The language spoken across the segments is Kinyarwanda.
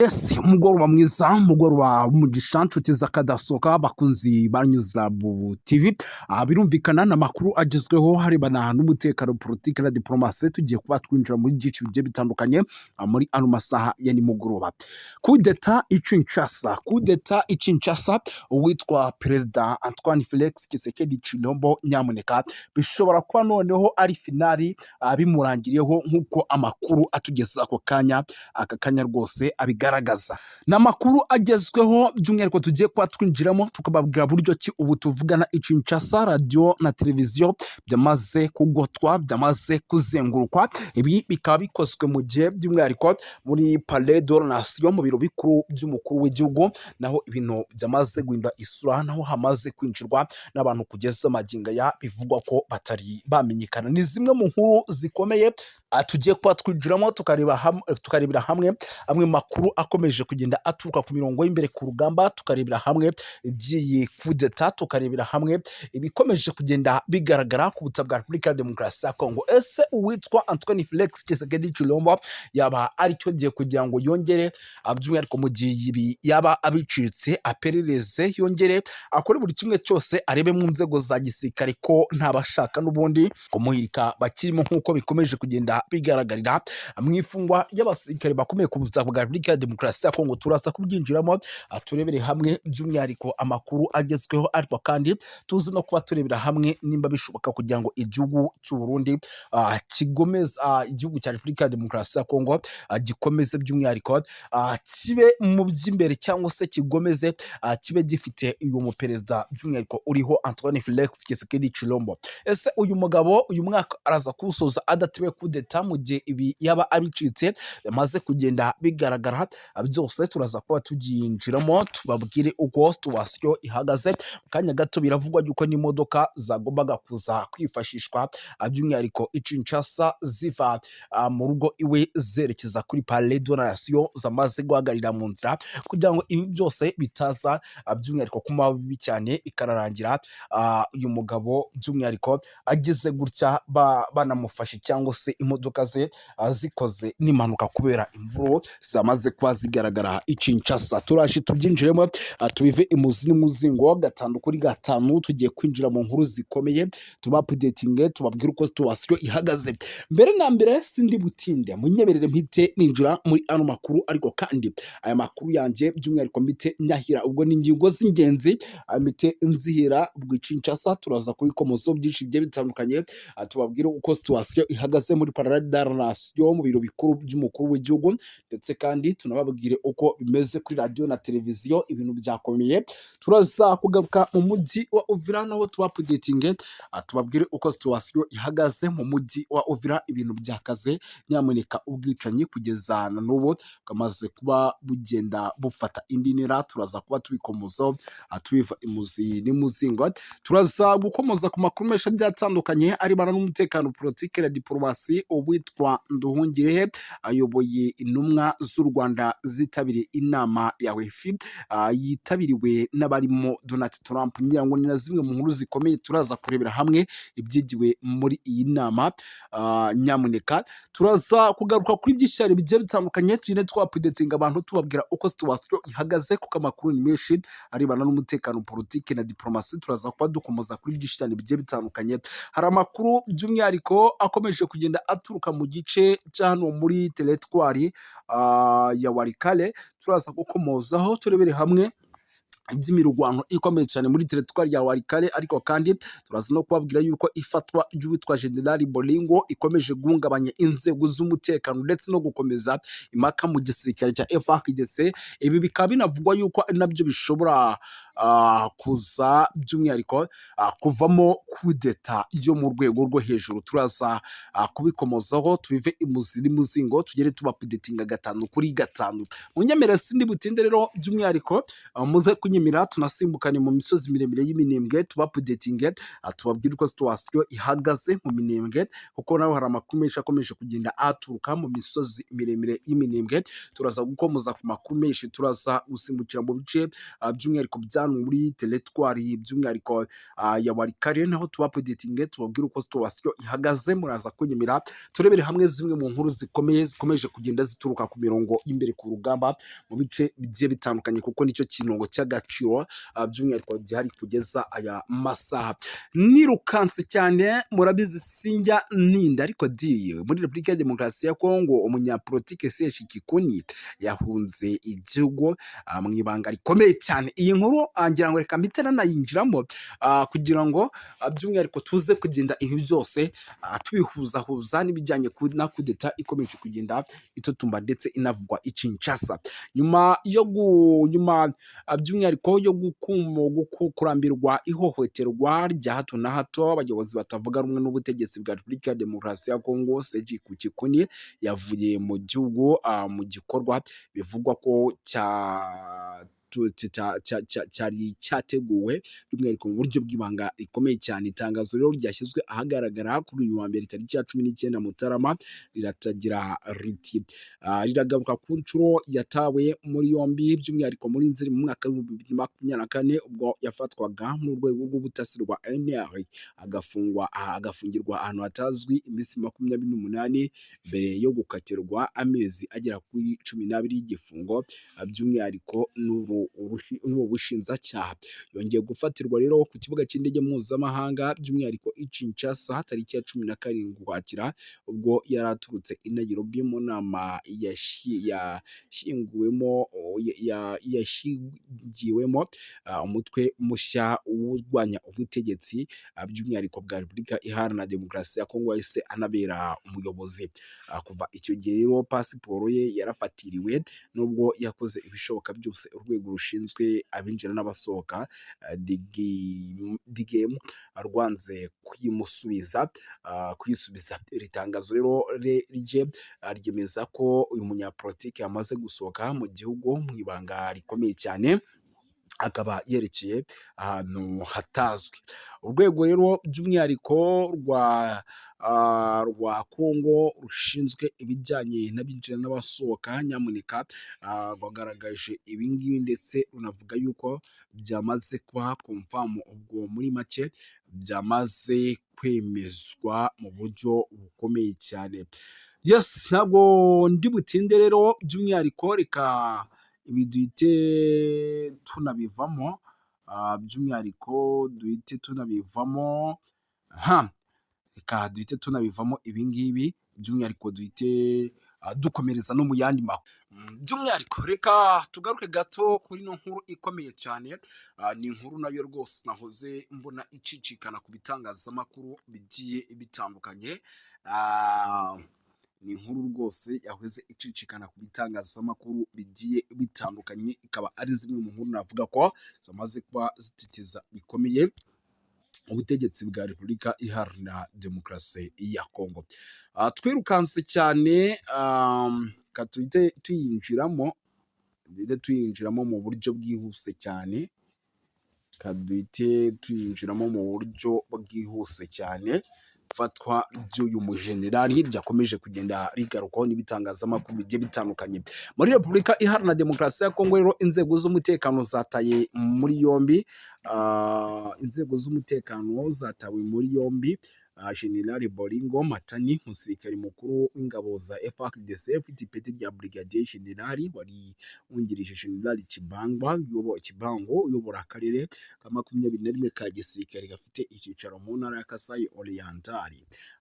Ese umugoroba mwiza, umugoroba w'umugisha, nshuti z'akadasohoka, bakunzi ba News Lab TV. Birumvikana ni amakuru agezweho harebana n'umutekano, politiki na diplomasi. Tugiye kuba twinjira muri byinshi bigiye bitandukanye muri ano masaha ya nimugoroba. Kudeta i Kinshasa, kudeta i Kinshasa, uwitwa Perezida Antoine Felix Tshisekedi Tshilombo, nyamuneka, bishobora kuba noneho ari finale, bimurangiriyeho nk'uko amakuru atugeza ako kanya, aka kanya rwose abigaragaza. Ni amakuru agezweho by'umwihariko tugiye kuba twinjiramo, tukababwira buryo ki ubu tuvugana i Kinshasa radiyo na televiziyo byamaze kugotwa, byamaze kuzengurukwa. Ibi bikaba bikozwe mu gihe by'umwihariko muri Palais de la Nation, mu biro bikuru by'umukuru w'igihugu, naho ibintu byamaze guhindura isura, naho hamaze kwinjirwa n'abantu kugeza magingo aya bivugwa ko batari bamenyekana. Ni zimwe mu nkuru zikomeye tugiye kuba twinjiramo, tukarebera hamwe amwe mu makuru akomeje kugenda aturuka ku mirongo y'imbere ku rugamba, tukarebera hamwe iby'iyi kudeta, tukarebera hamwe ibikomeje kugenda bigaragara ku butaka bwa Repubulika ya Demokarasi ya Kongo. Ese uwitwa Antoine Felix Tshisekedi Tshilombo yaba ari cyo gihe kugira ngo yongere, by'umwihariko mu gihe ibi yaba abicitse, aperereze, yongere akore buri kimwe cyose, arebe mu nzego za gisirikare ko ntabashaka n'ubundi kumuhirika bakirimo, nk'uko bikomeje kugenda bigaragarira mu ifungwa ry'abasirikare bakomeye ku butaka bwa Repubulika ya Demokarasi ya Kongo? Turaza kubyinjiramo, turebere hamwe by'umwihariko amakuru agezweho, ariko kandi tuzi no kuba turebera hamwe nimba bishoboka kugira ngo igihugu cy'u Burundi kigomeze, igihugu cya Repubulika ya Demokarasi ya Kongo gikomeze by'umwihariko kibe mu by'imbere, cyangwa se kigomeze kibe gifite uyu muperezida by'umwihariko uriho, Antoine Felix Tshisekedi Tshilombo. Ese uyu mugabo uyu mwaka araza kuwusoza adatewe kudeta mu gihe ibi yaba abicitse yamaze kugenda bigaragara? Byose turaza kuba tubyinjiramo, tubabwire uko situation ihagaze mu kanya gato. Biravugwa yuko n'imodoka zagombaga kuza kwifashishwa by'umwihariko i Kinshasa ziva mu rugo iwe zerekeza kuri Palais de la Nation zamaze guhagararira mu nzira, kugira ngo ibi byose bitaza by'umwihariko kuba bibi cyane, bikanarangira uyu mugabo by'umwihariko ageze gutya banamufashe, cyangwa se imodoka ze zikoze n'impanuka kubera imvururu zamaze kuba zigaragara i Kinshasa. Turaje tubyinjiremo, tubive imuzi n'umuzingo, 5 kuri 5. Tugiye kwinjira mu nkuru zikomeye, tuba updating, tubabwire uko situation ihagaze. Mbere na mbere, sindi butinde, munyemerere mpite ninjira muri ano makuru, ariko kandi aya makuru yanjye by'umwihariko mpite nyahira. Ubwo ni ingingo z'ingenzi, mpite nzihira. Ubwo i Kinshasa turaza kubikomozaho byinshi bigiye bitandukanye, tubabwire uko situation ihagaze muri Palais de la Nation, mu biro bikuru by'umukuru w'igihugu, ndetse kandi tunababwire uko bimeze kuri radiyo na televiziyo. Ibintu byakomeye. Turaza kugaruka mu mujyi wa Uvira, naho tuba updating, tubabwire uko situation ihagaze mu mujyi wa Uvira. Ibintu byakaze nyamuneka, ubwicanyi kugeza na n'ubu bwamaze kuba bugenda bufata indi ntera. Turaza kuba tubikomozaho, tubiva imuzi n'imuzingo. Turaza gukomoza ku makuru menshi agiye atandukanye arebana n'umutekano, politiki na diplomasi. Uwitwa Nduhungirehe ayoboye intumwa z'u Rwanda zitabiriye inama ya WEF, yitabiriwe n'abarimo Donald Trump. Ngira ngo ni na zimwe mu nkuru zikomeye turaza kurebera hamwe ibyigiwe muri iyi nama. Nyamuneka turaza kugaruka kuri byinshi cyane bigiye bitandukanye, tugende twa updatinga abantu, tubabwira uko situation ihagaze, kuko amakuru ni menshi arebana n'umutekano, politiki na diplomasi. Turaza kuba dukomoza kuri byinshi cyane bigiye bitandukanye. Hari amakuru by'umwihariko akomeje kugenda aturuka mu gice cya hano muri teritwari ya Walikale. Turaza gukomozaho, turebere hamwe iby'imirwano ikomeye cyane muri teritwari ya Walikale, ariko kandi turaza no kubabwira yuko ifatwa ry'uwitwa General Bolingo ikomeje guhungabanya inzego z'umutekano ndetse no gukomeza impaka mu gisirikare cya FARDC. Ibi bikaba binavugwa yuko ari nabyo bishobora kuza by'umwihariko kuvamo kudeta yo mu rwego rwo hejuru. Turaza kubikomozaho, tubive imuzi n'imuzingo, tugere tuba updatinga 5 kuri 5. Munyemerere sindi butinde rero, by'umwihariko muze kunyemera tunasimbukane mu misozi miremire y'Iminembwe, tuba updatinge, tubabwire uko situation ihagaze mu Minembwe, kuko naho hari amakuru menshi akomeje kugenda aturuka mu misozi miremire y'Iminembwe. Turaza gukomoza ku makuru menshi, turaza gusimbukira mu bice by'umwihariko bya hano muri teritwari by'umwihariko ya Walikale, naho tuba updatinge, tubabwire uko situation ihagaze. Muraza kunyemera turebere hamwe zimwe mu nkuru zikomeye zikomeje kugenda zituruka ku mirongo y'imbere ku rugamba mu bice bigiye bitandukanye, kuko nicyo kintu cy'agaciro by'umwihariko gihari kugeza aya masaha. Nirukanse cyane, murabizi sinjya ninda, ariko di muri Repubulika ya Demokarasi ya Kongo umunyapolitike Serge Kikuni yahunze igihugu mu ibanga rikomeye cyane. Iyi nkuru ngira ngo reka mpite nanayinjiramo kugira ngo by'umwihariko tuze kugenda ibi byose tubihuzahuza n'ibijyanye na kudeta ikomeje kugenda itutumba ndetse inavugwa i Kinshasa nyuma by'umwihariko yo kurambirwa ihohoterwa rya hato na hato abayobozi batavuga rumwe n'ubutegetsi bwa Repubulika ya Demokarasi ya Kongo. Serge Kikuni yavuye mu gihugu mu gikorwa bivugwa ko cyari cyateguwe by'umwihariko mu buryo bw'ibanga rikomeye cyane. Itangazo rero ryashyizwe ahagaragara kuri uyu wa mbere tariki ya 19 Mutarama riratagira riti riragaruka ku nshuro yatawe muri yombi by'umwihariko muri Nzeri mu mwaka w'2024, ubwo yafatwaga mu rwego rw'ubutasi rwa ANR, agafungwa, agafungirwa ahantu hatazwi iminsi 28 mbere yo gukatirwa amezi agera kuri 12 y'igifungo by'umwihariko n'ubu bushinjacyaha. Yongeye gufatirwa rero ku kibuga cy'indege mpuzamahanga by'umwihariko i Kinshasa tariki ya 17 Ukwakira, ubwo yari aturutse i Nairobi mu nama yashyingiwemo umutwe mushya urwanya ubutegetsi by'umwihariko bwa Repubulika Iharanira Demokarasi ya Kongo, yahise anabera umuyobozi. Kuva icyo gihe rero pasiporo ye yarafatiriwe, nubwo yakoze ibishoboka byose urwego rushinzwe abinjira n'abasohoka DGM rwanze kuyimusubiza, kuyisubiza. Iri tangazo rero rye ryemeza ko uyu munyapolitiki yamaze gusohoka mu gihugu mu ibanga rikomeye cyane, akaba yerekeye ahantu hatazwi. Urwego rero by'umwihariko rwa Kongo rushinzwe ibijyanye n'abinjira n'abasohoka nyamuneka rwagaragaje ibi ngibi, ndetse runavuga yuko byamaze kuba confirm, ubwo muri make byamaze kwemezwa mu buryo bukomeye cyane. Yes, ntabwo ndi butinde rero, by'umwihariko reka ibi duhite tunabivamo, by'umwihariko duhite tunabivamo, reka duhite tunabivamo ibi ngibi, by'umwihariko duhite dukomereza no mu yandi makuru. By'umwihariko reka tugaruke gato kuri ino nkuru ikomeye cyane, ni inkuru nayo rwose nahoze mbona icicikana ku bitangazamakuru bigiye bitandukanye, ni inkuru rwose yahoze icicikana ku bitangazamakuru bigiye bitandukanye, ikaba ari zimwe mu nkuru navuga ko zamaze kuba zititiza bikomeye ubutegetsi bwa Repubulika Iharanira Demokarasi ya Kongo. Twirukanse cyane, reka duhite tuyinjiramo, duhite tuyinjiramo mu buryo bwihuse cyane, reka duhite tuyinjiramo mu buryo bwihuse cyane. Ifatwa ry'uyu mujenerali ryakomeje kugenda rigarukwaho n'ibitangazamakuru bigiye bitandukanye. Muri Repubulika Iharanira Demokarasi ya Kongo rero inzego z'umutekano zataye muri yombi, inzego z'umutekano zatawe muri yombi General Bolingo Matani, umusirikare mukuru w'ingabo za FARDC ufite ipeti rya Brigadier General, wari wungirije General Kibangwa Kibango uyobora akarere ka 21 ka gisirikare gafite icyicaro mu ntara ya Kasai Oriental.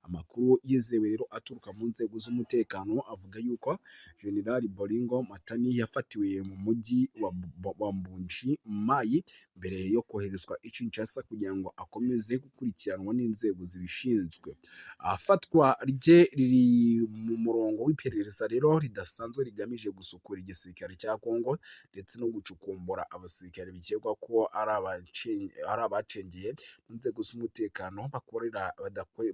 Amakuru yizewe rero aturuka mu nzego z'umutekano avuga yuko General Bolingo Matani yafatiwe mu mujyi wa Mbuji Mayi mbere yo koherezwa i Kinshasa kugira ngo akomeze gukurikiranwa n'inzego zibishinzwe. Afatwa rye riri mu murongo w'iperereza rero ridasanzwe rigamije gusukura igisirikare cya Kongo ndetse no gucukumbura abasirikare bikekwa ko ari abacengeye mu nzego z'umutekano bakorera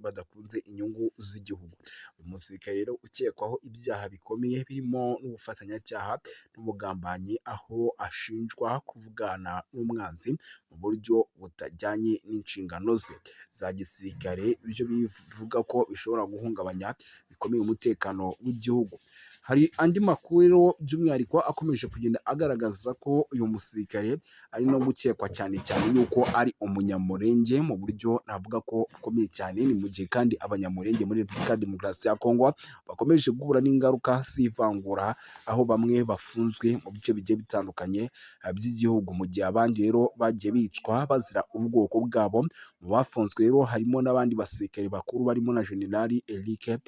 badakunze inyungu z'igihugu. Uyu musirikare rero ukekwaho ibyaha bikomeye birimo n'ubufatanyacyaha n'ubugambanyi, aho ashinjwa kuvugana n'umwanzi mu buryo butajyanye n'inshingano ze za gisirikare, ibyo bivuga ko bishobora guhungabanya bikomeye umutekano w'igihugu. Hari andi makuru rero by'umwihariko akomeje kugenda agaragaza ko uyu musirikare ari no gukekwa cyane cyane yuko ari Umunyamurenge mu buryo navuga ko bukomeye cyane. Ni mu gihe kandi Abanyamurenge muri Repubulika ya Demokarasi ya Kongo bakomeje guhura n'ingaruka z'ivangura, aho bamwe bafunzwe mu bice bigiye bitandukanye by'igihugu, mu gihe abandi rero bagiye bicwa bazira ubwoko bwabo. Mu bafunzwe rero harimo n'abandi basirikare bakuru barimo na Generali Eric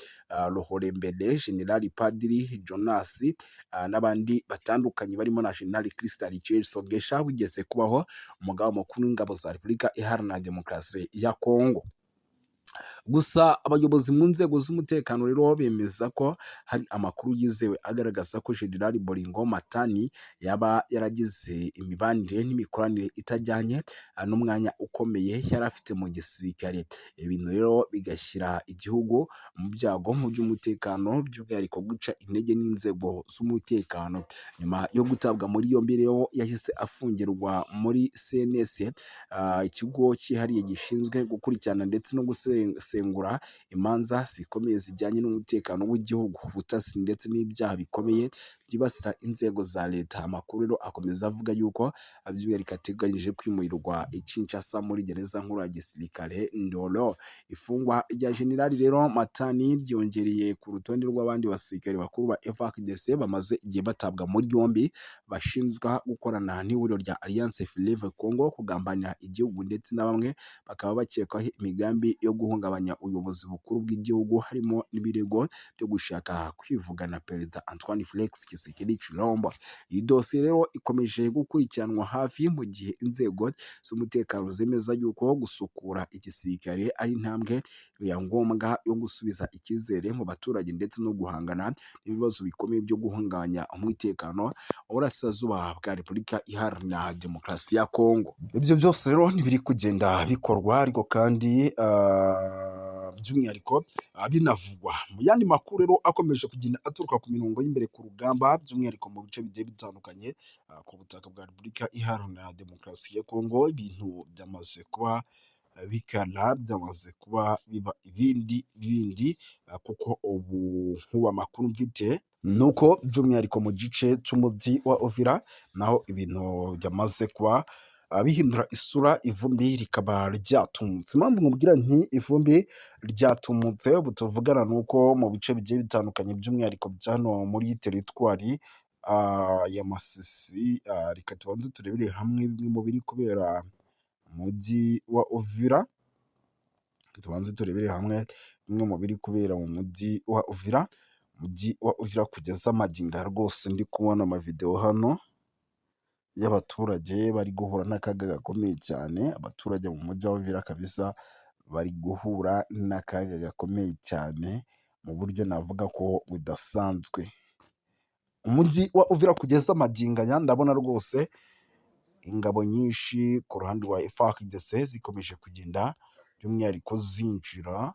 Ruhorembere, Generali Padiri Jonas n'abandi batandukanye barimo na Generali Christian Sogesha wigeze kubaho umugaba mukuru w'ingabo za Repubulika Iharanira Demokarasi ya Kongo. Gusa abayobozi mu nzego z'umutekano rero bemeza ko hari amakuru yizewe agaragaza ko Generali Bolingo Matani yaba yaragize imibanire n'imikoranire itajyanye n'umwanya ukomeye yari afite mu gisirikare. Ibintu rero bigashyira igihugu mu byago mu by'umutekano, by'umwihariko guca intege n'inzego z'umutekano. Nyuma yo gutabwa muri yombi rero yahise afungirwa muri CNS, ikigo cyihariye gishinzwe gukurikirana ndetse no gusesengura imanza zikomeye zijyanye n'umutekano w'igihugu, ubutasi ndetse n'ibyaha bikomeye byibasira inzego za leta. Amakuru rero akomeza avuga yuko by'umwihariko ateganyije kwimurirwa i Kinshasa muri gereza nkuru ya gisirikare Ndolo. Ifungwa rya Generali rero Matani ryongereye ku rutonde rw'abandi basirikare bakuru ba FARDC bamaze igihe batabwa muri yombi, bashinjwa gukorana n'ihuriro rya Alliance Fleuve Congo, kugambanira igihugu, ndetse na bamwe bakaba bakekwaho imigambi yo guhungabanya ubuyobozi bukuru bw'igihugu, harimo n'ibirego byo gushaka kwivugana Perezida Antoine Felix Tshisekedi Tshilombo. Iyi dosiye rero ikomeje gukurikiranwa hafi, mu gihe inzego z'umutekano zemeza yuko gusukura igisirikare ari intambwe ya ngombwa yo gusubiza icyizere mu baturage ndetse no guhangana n'ibibazo bikomeye byo guhungabanya umutekano w'Uburasirazuba bwa Repubulika Iharanira Demokarasi ya Kongo. Ibyo byose rero ntibiri kugenda bikorwa, ariko kandi by'umwihariko binavugwa mu yandi makuru rero akomeje kugenda aturuka ku mirongo y'imbere ku rugamba, by'umwihariko mu bice bigiye bitandukanye ku butaka bwa Repubulika Iharanira Demokarasi ya Kongo. Ibintu byamaze kuba bikana, byamaze kuba biba ibindi bindi, kuko ubu nk'ubu amakuru mfite ni uko by'umwihariko mu gice cy'umujyi wa Uvira naho ibintu byamaze kuba bihindura isura, ivumbi rikaba ryatumutse. Impamvu nkubwira nti ivumbi ryatumutse ubu tuvugana ni uko mu bice bigiye bitandukanye, by'umwihariko bya hano muri teritwari ya Masisi, reka tubanze turebere hamwe bimwe mu biri kubera mu mujyi wa Uvira. Tubanze turebere hamwe bimwe mu biri kubera mu mujyi wa Uvira. Umujyi wa Uvira kugeza magingo aya rwose ndi kubona amavidewo hano y'abaturage bari guhura n'akaga gakomeye cyane. Abaturage mu mujyi wa Uvira kabisa bari guhura n'akaga gakomeye cyane mu buryo navuga ko budasanzwe. Umujyi wa Uvira kugeza magingo aya ndabona rwose ingabo nyinshi ku ruhande rwa FARDC zikomeje kugenda by'umwihariko zinjira,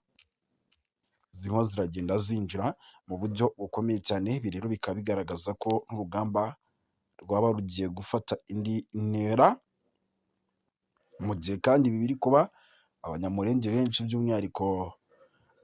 zirimo ziragenda zinjira mu buryo bukomeye cyane. Ibi rero bikaba bigaragaza ko n'urugamba rwaba rugiye gufata indi ntera, mu gihe kandi ibi biri kuba Abanyamurenge benshi by'umwihariko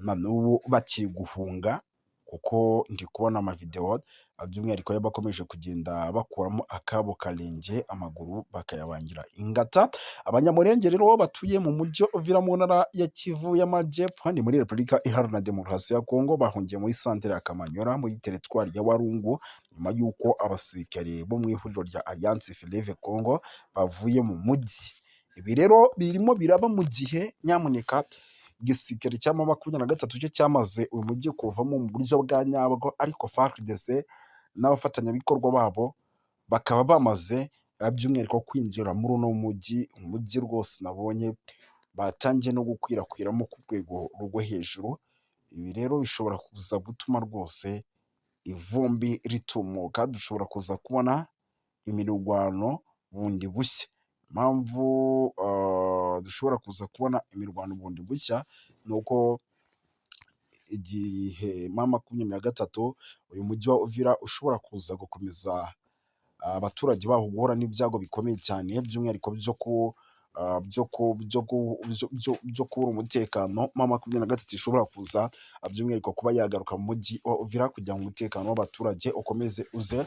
na n'ubu bakiri guhunga, kuko ndi kubona amavidewo by'umwihariko y'abakomeje kugenda bakuramo akabo karenge, amaguru bakayabangira ingata. Abanyamurenge rero batuye mu mujyi wa Uvira mu ntara ya Kivu y'Amajyepfo, ni muri Repubulika Iharanira Demokarasi ya Kongo, bahungiye muri santere ya Kamanyola muri teritwari ya Walungu, nyuma y'uko abasirikare bo mu ihuriro rya Alliance Fleuve Congo bavuye mu mujyi. Ibi rero birimo biraba mu gihe nyamuneka igisirikare cya M23 cyo cyamaze uyu mujyi kuvamo mu buryo bwa nyabwo, ariko FARDC n'abafatanyabikorwa babo bakaba bamaze by'umwihariko kwinjira muri uno mujyi, umujyi rwose nabonye batangiye no gukwirakwiramo ku rwego rwo hejuru. Ibi rero bishobora kuza gutuma rwose ivumbi ritumuka, dushobora kuza kubona imirwano bundi bushya. Impamvu dushobora kuza kubona imirwano bundi bushya ni uko igihe M23 uyu mujyi wa Uvira ushobora kuza gukomeza abaturage baho guhura n'ibyago bikomeye cyane, by'umwihariko byo byo kubura umutekano M23 ishobora kuza, by'umwihariko kuba yagaruka mu mujyi wa Uvira kugira ngo umutekano w'abaturage ukomeze uze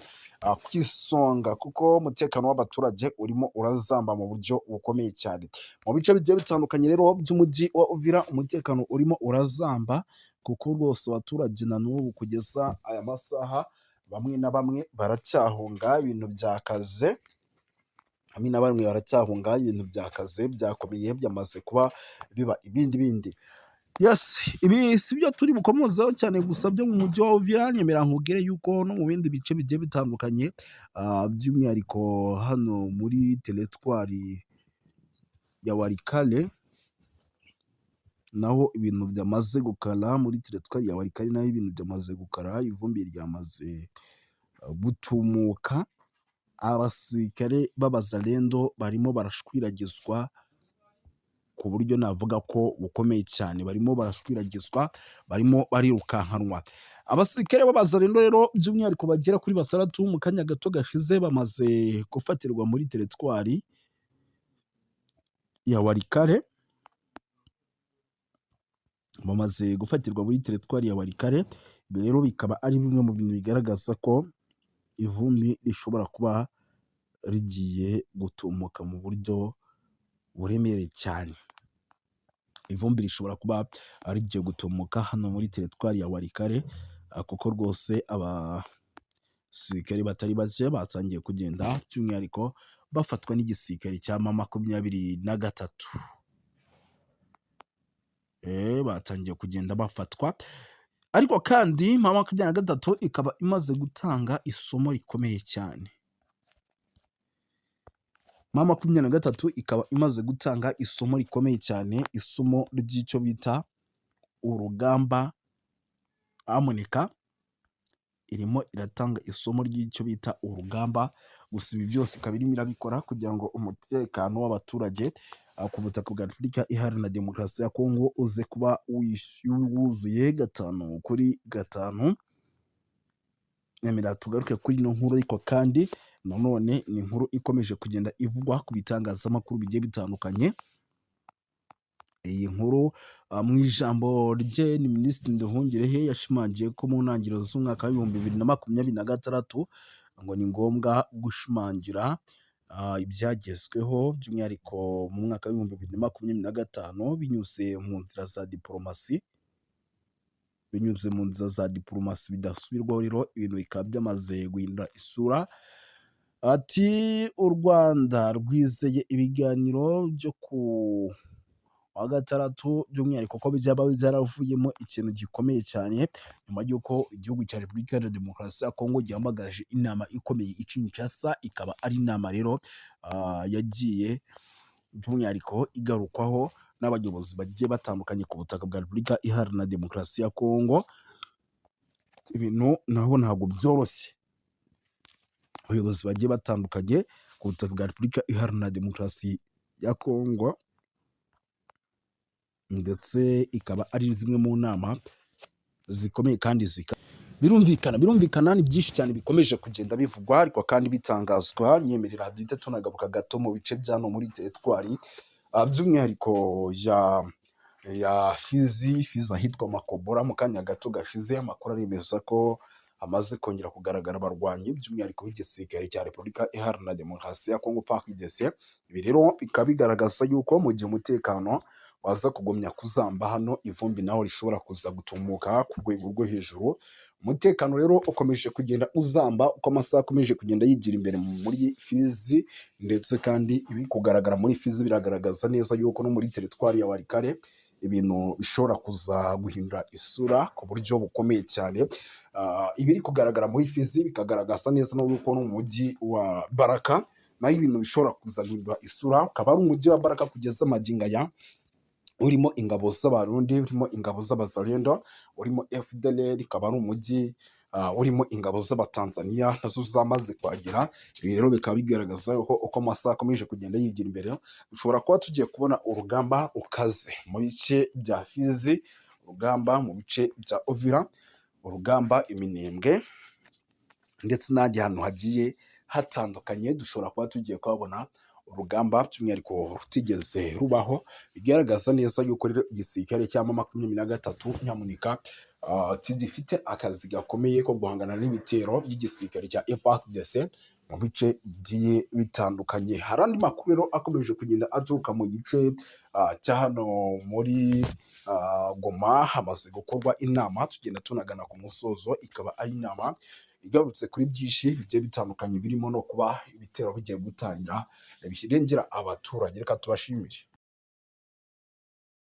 ku isonga, kuko umutekano w'abaturage urimo urazamba mu buryo bukomeye cyane. Mu bice bigiye bitandukanye rero by'umujyi wa Uvira, umutekano urimo urazamba, kuko rwose abaturage na n'ubu kugeza aya masaha bamwe na bamwe baracyahunga, ibintu byakaze. Bamwe na bamwe baracyahunga, ibintu byakaze, byakomeye, byamaze kuba biba ibindi bindi. Yes, ibi si byo turi bukomozeho cyane gusa byo mu mujyi wa Uvira. Nyemera nkubwire yuko no mu bindi bice bigiye bitandukanye, by'umwihariko hano muri teritwari ya Walikale, naho ibintu byamaze gukara. Muri teritwari ya Walikale naho ibintu byamaze gukara, ivumbi ryamaze gutumuka, abasirikare b'Abazalendo barimo barashwiragizwa ku buryo navuga ko bukomeye cyane. Barimo barashwiragizwa, barimo barirukankanwa. Abasirikare b'Abazalendo rero, by'umwihariko bagera kuri batandatu, mu kanya gato gashize bamaze gufatirwa muri teritwari ya Walikale, bamaze gufatirwa muri teritwari ya Walikale. Ibi rero bikaba ari bimwe mu bintu bigaragaza ko ivumbi rishobora kuba rigiye gutumuka mu buryo buremereye cyane. Ivumbi rishobora kuba rigiye gutumuka hano muri teritwari ya Walikale, kuko rwose abasirikare batari bake batangiye kugenda by'umwihariko bafatwa n'igisirikare cya M23. Batangiye kugenda bafatwa, ariko kandi M23 ikaba imaze gutanga isomo rikomeye cyane. M23 ikaba imaze gutanga isomo rikomeye cyane, isomo ry'icyo bita urugamba. Amuneka irimo iratanga isomo ry'icyo bita urugamba. Gusa ibi byose ikaba irimo irabikora kugira ngo umutekano w'abaturage ku butaka bwa Repubulika Iharanira Demokarasi ya Kongo uze kuba wuzuye 5 kuri 5. Nyemera tugaruke kuri ino nkuru, ariko kandi nanone ni inkuru ikomeje kugenda ivugwa ku bitangazamakuru bigiye bitandukanye. Iyi nkuru, mu ijambo rye, ni Minisitiri Nduhungirehe yashimangiye ko mu ntangiriro z'umwaka wa 2026 ngo ni ngombwa gushimangira ibyagezweho, by'umwihariko mu mwaka wa 2025, binyuze mu nzira za diporomasi, binyuze mu nzira za diporomasi bidasubirwaho. Rero ibintu bikaba byamaze guhindura isura. Ati: "U Rwanda rwizeye ibiganiro byo ku wa gatandatu, by'umwihariko ko byaba byaravuyemo ikintu gikomeye cyane, nyuma y'uko igihugu cya Repubulika Iharanira Demokarasi ya Kongo gihamagaje inama ikomeye i Kinshasa." Ikaba ari inama rero yagiye by'umwihariko igarukwaho n'abayobozi bagiye batandukanye ku butaka bwa Repubulika Iharanira Demokarasi ya Kongo. Ibintu naho ntabwo byoroshye. Abayobozi bagiye batandukanye ku butaka bwa Repubulika Iharanira Demokarasi ya Kongo, ndetse ikaba ari zimwe mu nama zikomeye kandi zika birumvikana. Ni byinshi cyane bikomeje kugenda bivugwa, ariko kandi bitangazwa. Nyemerera duhite tunagaruka gato mu bice bya no muri teritwari, by'umwihariko ya Fizi. Fizi ahitwa Makobora, mu kanya gato gashize amakuru aremeza ko hamaze kongera kugaragara abarwanyi, by'umwihariko b'igisirikare cya Repubulika Iharanira Demokarasi ya Kongo, FARDC. Ibi rero bikaba bigaragaza yuko mu gihe umutekano waza kugumya kuzamba hano, ivumbi naho rishobora kuza gutumuka ku rwego rwo hejuru. Umutekano rero ukomeje kugenda uzamba uko amasaha akomeje kugenda yigira imbere muri Fizi, ndetse kandi ibi kugaragara muri Fizi biragaragaza neza yuko no muri teritwari ya Walikale ibintu bishobora kuza guhindura isura ku buryo bukomeye cyane. Ibiri kugaragara muri Fizi bikagaragaza neza yuko no mu mujyi wa Baraka naho ibintu bishobora kuza guhindura isura, ukaba ari umujyi wa Baraka kugeza magingo aya urimo ingabo z'Abarundi, urimo ingabo z'Abazalendo, urimo FDLR, ikaba ari umujyi urimo ingabo z'Abatanzaniya nazo zamaze kuhagera. Ibi rero bikaba bigaragaza ko uko amasaha akomeje kugenda yigira imbere, dushobora kuba tugiye kubona urugamba rukaze mu bice bya Fizi, urugamba mu bice bya Uvira, urugamba i Minembwe ndetse n'ahandi hantu hagiye hatandukanye. Dushobora kuba tugiye kuhabona Urugamba by'umwihariko rutigeze rubaho, bigaragaza neza yuko rero igisirikare cya M23 nyamuneka kigifite akazi gakomeye ko guhangana n'ibitero by'igisirikare cya FARDC mu bice bigiye bitandukanye. Hari andi makuru rero akomeje kugenda aturuka mu gice cya hano muri Goma. Hamaze gukorwa inama, tugenda tunagana ku musozo, ikaba ari inama igarutse kuri byinshi bigiye bitandukanye, birimo no kuba ibitero bigiye gutangira birengera abaturage. Reka tubashimire.